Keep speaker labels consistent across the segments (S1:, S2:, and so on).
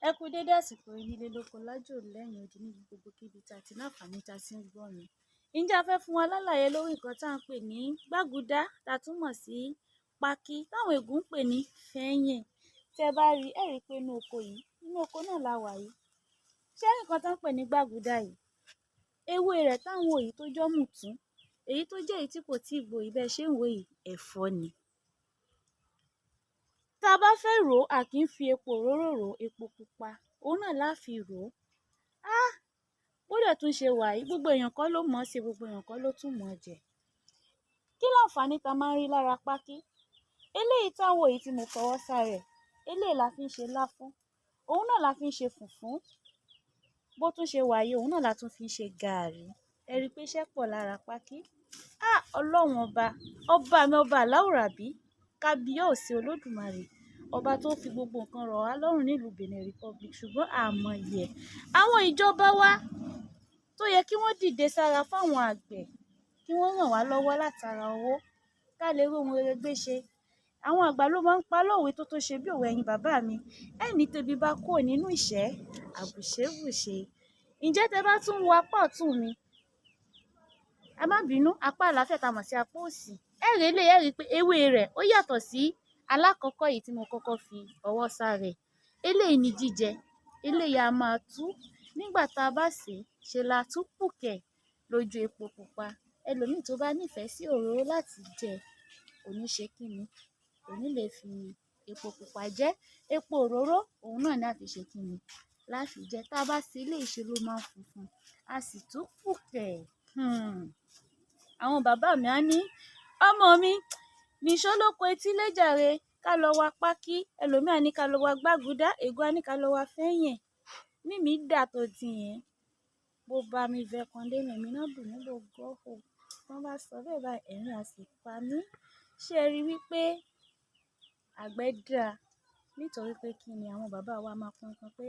S1: Ẹ kú dédé àsìkò yìí nílé lóko lájò lẹ́yìn odi níbi gbogbo kíbi tá a ti láǹfààní tá a ti ń gbọ́ mi. Ǹjẹ́ a fẹ́ fún wa lálàyé lórí nǹkan tá à ń pè ní gbágudá tá a tún mọ̀ sí pákí táwọn Ègùn ń pè ní fẹ́yìn. Tẹ́ ẹ bá rí i, ẹ́ rí i pé inú oko yìí, inú oko náà la wà yìí. Ṣé ẹ rí nǹkan tán ń pè ní gbágudá yìí? Ewé rẹ̀ tá ń wò yìí tó jọ́mùtún, èyí tó jẹ́ èyí tí kò tíì gbó yìí, bẹ́ ẹ ṣe ń wò ó yìí, ẹ̀fọ́ ni. Tá a bá fẹ́ rò ó, a kì í fi epo òróró rò ó, epo pupa, òun náà lá fi rò ó. Áá! Bó dẹ̀ tún ṣe wà yìí, gbogbo èèyàn kọ́ ló mọ̀ ọ́n sè, gbogbo èèyàn kọ́ ló tún mọ̀ ọ́n jẹ. Kí láǹfààní tá a máa ń rí lára pákí? Eléyìí tá ń wò yìí tí mo fọwọ́ sára ẹ̀, eléyìí la fi ń ṣe láfún, òun náà la fi ń ṣe fùfú. Bó tún ṣe wà yìí, òun náà la tún fi ń ṣe gààrí. Ẹ rí i pé iṣẹ́ pọ̀ lára pákí. Á! Ọlọ́run ọba, ọba mi ọba àláùràbí, kábíyèsí Olódùmarè, ọba tó fi gbogbo nǹkan rọ̀ wá lọ́rùn nílùú Benin Republic, ṣùgbọ́n a mọyì ẹ̀. Àwọn ìjọba wa tó yẹ kí wọ́n dìde sára fáwọn àgbẹ̀, kí wọ́n ràn wá lọ́wọ́ látara owó, ká lè rí ohun rere gbé ṣe. Àwọn àgbà ló máa ń pa lówe tó tó ṣe bí òwe ẹ̀yin bàbá mi. Ẹ́ ní tébi bá kúrò nínú ìṣẹ́, àbùṣé-bùṣe. Ǹjẹ́ tẹ bá tún wo apá ọ̀tún mi, ẹ má bínú, apá àlàáfíà tá a mọ̀ sí apá òsì, ẹ́ rí eléyìí, ẹ́ rí i pé ewé rẹ̀ ó yàtọ̀ sí alákọ̀ọ́kọ́ yìí tí mo kọ́kọ́ fi ọwọ́ sára ẹ̀. Eléyìí ni jíjẹ, eléyìí a máa tú. Nígbà tá a bá sè é, ṣe la tú pùkẹ̀ lójú epo pupa. Ẹlòmíì tó bá nífẹ̀ẹ́ sí òróró láti jẹ, kò ní ṣe kí ni, kò ní lè fi epo pupa jẹ́. Epo òróró, òun náà ni á fi ṣe kí ni, lá fi jẹ. Tá a bá sè eléyìí ṣe ló máa ń funfun, a sì tú pùkẹ̀. Àwọn bàbá mi á ní, ọmọ mi, nìṣó lóko etílé jàre, ká lọ wa pákí. Ẹlòmíì á ní ká lọ wa gbágudá, Ègùn á ní ká lọ wa fẹ́yìn. Mímì dà tó ti yẹn. Bó bá mi vẹ kan dé mi, èmi náà dùn mí ló gbọ́ o. Tí wọ́n bá sọ bẹ́ẹ̀ báyìí, ẹ̀rín á sì pa mí. Ṣé ẹ rí i wípé àgbẹ̀ dáa? Nítorí pé kí ni àwọn bàbá wa máa pọn pé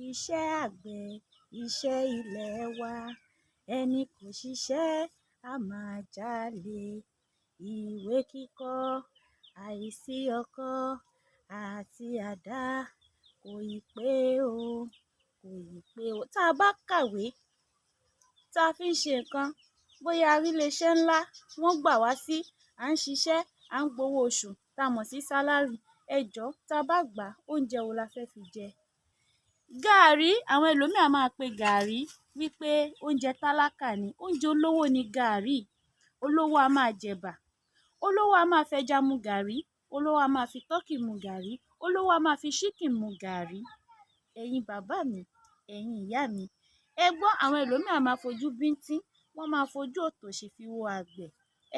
S1: iṣẹ́ àgbẹ̀, iṣẹ́ ilẹ̀ wa, ẹni kò ṣiṣẹ́, a máa jalè. Ìwé kíkọ́, àìsí ọkọ́ àti àdá kò ì pé o, kò ì pé o. Tá a bá kàwé, tá a fi ń ṣe nǹkan, bóyá a rí ilé iṣẹ́ ńlá, wọ́n gbà wá sí, à ń ṣiṣẹ́, à ń gbowó oṣù tá a mọ̀ sí salary. Ẹ jọ̀ọ́, tá a bá gbà á, oúnjẹ wo la fẹ́ fi jẹ? Gààrí, àwọn ẹlòmíì a máa pe gààrí wípé oúnjẹ tálákà ni. Oúnjẹ olówó ni gààrí. Olówó a máa jẹ̀bà, olówó a máa fẹja mu gààrí, olówó a máa fi tọ́kì mu gààrí, olówó a máa fi ṣíkìn mu gààrí. Ẹ̀yin bàbá mi, ẹ̀yin ìyá mi, ẹ gbọ́, àwọn ẹlòmíì a máa fojú bíntín, wọ́n máa fojú òtòṣì fi wo àgbẹ̀.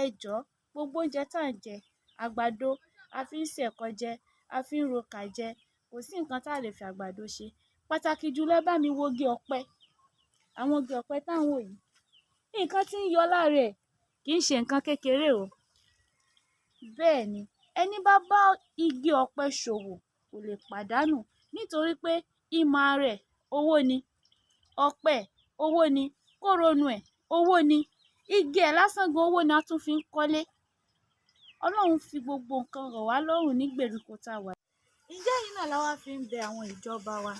S1: Ẹ jọ̀ọ́, gbogbo oúnjẹ tá à ń jẹ, àgbàdo, a fi ń ṣẹ̀kọ jẹ, a fi ń rokà jẹ, kò sí nǹkan tá a lè fi àgbàdo ṣe. Pàtàkì jùlọ, ẹ bá mi wo igi ọ̀pẹ. Àwọn igi ọ̀pẹ tá ń wò yìí, nǹkan tí ń yọ lára ẹ̀ kì í ṣe nǹkan kékeré o. Bẹ́ẹ̀ ni, ẹni bá bá igi ọ̀pẹ ṣòwò kò lè pàdánù, nítorí pé ìmọ̀ ara ẹ̀ owó ni, ọ̀pẹ owó ni, kórónú ẹ̀ owó ni, igi ẹ̀ lásán gan owó ni a tún fi ń kọ́lé. Ọlọ́run fi gbogbo nǹkan rọ̀ wá lọ́rùn ní gbèríko tá a wà. Ǹjẹ́ èyí náà la wá fi ń bẹ àwọn ìjọba wa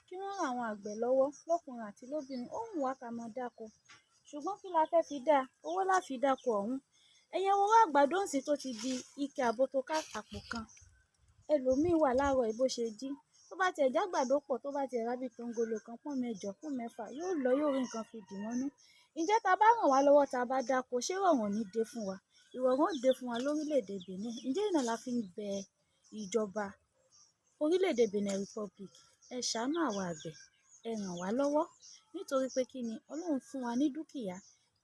S1: kí wọ́n ran àwọn àgbẹ̀ lọ́wọ́ lọ́kùnrin àti lóbìnrin. Ó wù wá ká máa dáko, ṣùgbọ́n kí la fẹ́ fi dá? Owó la fi dáko ọ̀hún. Ẹ̀yin wo àgbàdo ńsìn tó ti di ike àbótó ká àpò kan. Ẹlòmíì wà láàárọ̀ yìí bó ṣe jí. Tó bá tiẹ̀ jágbàdo pọ̀, tó bá tiẹ̀ rà bí tòǹgòlò kan, pọ́n mẹ́jọ, pọ́n mẹ́fà, yóò lọ, yóò rí nǹkan fi dì mọ́nú. Ǹjẹ́ tá a bá ràn wá lọ́wọ́, tá a bá dáko, ṣé ìrọ̀rùn ò ní dé fún wa? Ìrọ̀rùn ó dé fún wa lórílẹ̀-èdè Benin. Ǹjẹ́ èyí náà la fi ń bẹ ìjọba orílẹ̀-èdè Benin Republic? Ẹ ṣàánú àwa àgbẹ̀, ẹ ràn wá lọ́wọ́. Nítorí pé kí ni Ọlọ́run fún wa ní dúkìá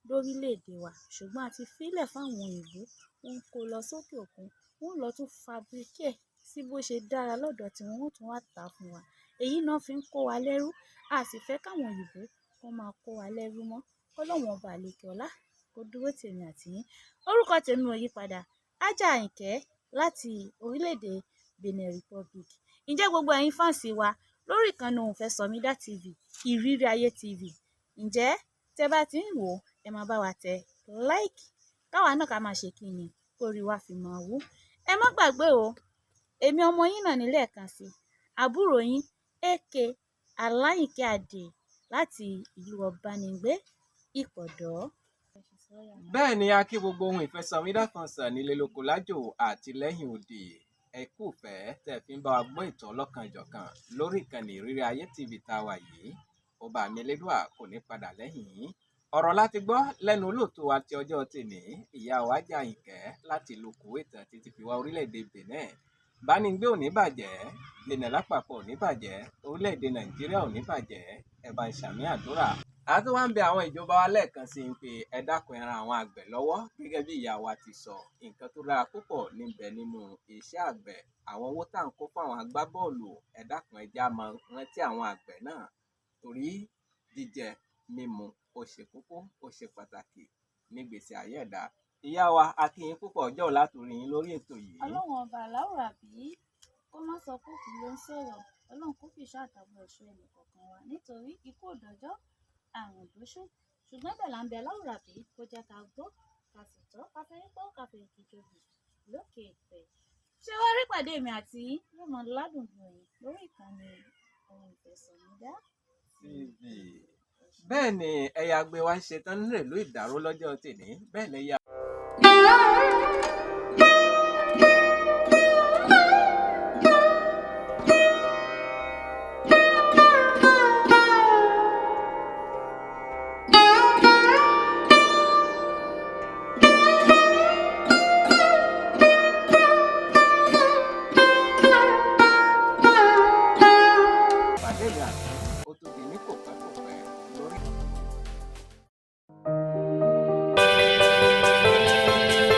S1: lórílẹ̀-èdè wa, ṣùgbọ́n a ti fílẹ̀ fún àwọn òyìnbó, wọ́n ń kó lọ sókè òkun, wọ́n lọ tún fabricate ẹ̀ sí bó ṣe dára lọ́dọ̀ tí wọ́n, wọ́n tún wá tà fún wa. Èyí náà fi ń kó wa lẹ́rú. A sì fẹ́ káwọn òyìnbó kó máa kó wa lẹ́rú mọ́. Kọ́lọ́hun ọba àlekè ọlá kó dúró tèmi àti yín. Orúkọ tèmi ò yípadà, Hájà Àyìnkẹ́ láti orílẹ̀-èdè Benin Republic. Ǹjẹ́ gbogbo ẹ̀yin fans wa lórí ìkànnì Òǹfẹ̀sọ̀mídà TV, Ìrírí Ayé TV. Ǹjẹ́ tẹ bá ti ń wò ó, ẹ máa bá wa tẹ like, káwa náà ká máa ṣe kí ni, kórí wa fi máa wú. Ẹ má gbàgbé o, èmi ọmọ yín náà ní lẹ́ẹ̀kan sí, àbúrò yín. Eke Aláyìnkẹ́ Adé láti ìlú Ọ̀bánigbé, Ìpọ̀dọ́.
S2: Bẹ́ẹ̀ ni a kí gbogbo ohun ìfẹsọ̀mídà kan sàn nílé lóko lájò àti lẹ́yìn odi. Ẹ kú ìfẹ́ tẹ́ fi ń bá wa gbọ́ ètò ọlọ́kanòjọ̀kan lórí ìkànnì Ìrírí Ayé TV tá a wà yìí. Ọba mi Elédùà kò ní padà lẹ́yìn yín. Ọ̀rọ̀ láti gbọ́ lẹ́nu olóòtú wa ti ọjọ́ tèmi, ìyá wa Àyìnkẹ́ láti ìlú Kuwait títí fi wá orílẹ̀-èdè Benin. Bánigbé ò ní bàjẹ́, Benin lápapọ̀ ò ní bàjẹ́, orílẹ̀-èdè Nàìjíríà ò ní bàjẹ́, ẹ bá ń ṣàmì àdúrà. A tún wá ń bẹ àwọn ìjọba wa lẹ́ẹ̀kan sí i pé ẹ dákun, ẹ ran àwọn àgbẹ̀ lọ́wọ́. Gẹ́gẹ́ bí ìyá wa ti sọ, nǹkan tó dára púpọ̀ níbẹ̀ nínú iṣẹ́ àgbẹ̀. Àwọn owó tá à ń kó fún àwọn agbábọ́ọ̀lù, ẹ dákun, ẹ jẹ́ á máa rántí àwọn àgbẹ̀ náà, torí jíjẹ mímu ó ṣe kókó, ó ṣe pàtàkì nígbèésí ayé ẹ̀dá. Ìyá wa, a kí yín púpọ̀, ọjọ́ ò láti rí yín lórí ètò yìí.
S1: Ọlọ́run ọba aláwòrán bí kó má sọ kókù ló ń sọ̀rọ̀. Ọlọ́run kó fi ìṣọ́ àtàwọn ẹ̀ṣọ́ ẹnì kọ̀ọ̀kan wa, nítorí ikú òdòjọ́, àrùn òdòṣù, ṣùgbọ́n bẹ́ẹ̀ là ń bẹ aláwòrán bí kó jẹ́ ká gbọ́, ká sì tọ́, ká fi rí pọ́, ká fi kìjọbì lókè ìpẹ́. Ṣé wàá rí pàdé mi àti yín yóò mọ ládùn gbòòyìn lórí ìkànnì ohun ìfẹsọ̀mídá
S2: TV. Bẹ́ẹ̀ ni ẹ̀yà àgbẹ̀ wa ń ṣetán nílùú Ìdàró lọ́jọ́ tèmi, bẹ́ẹ̀ lẹ́yà.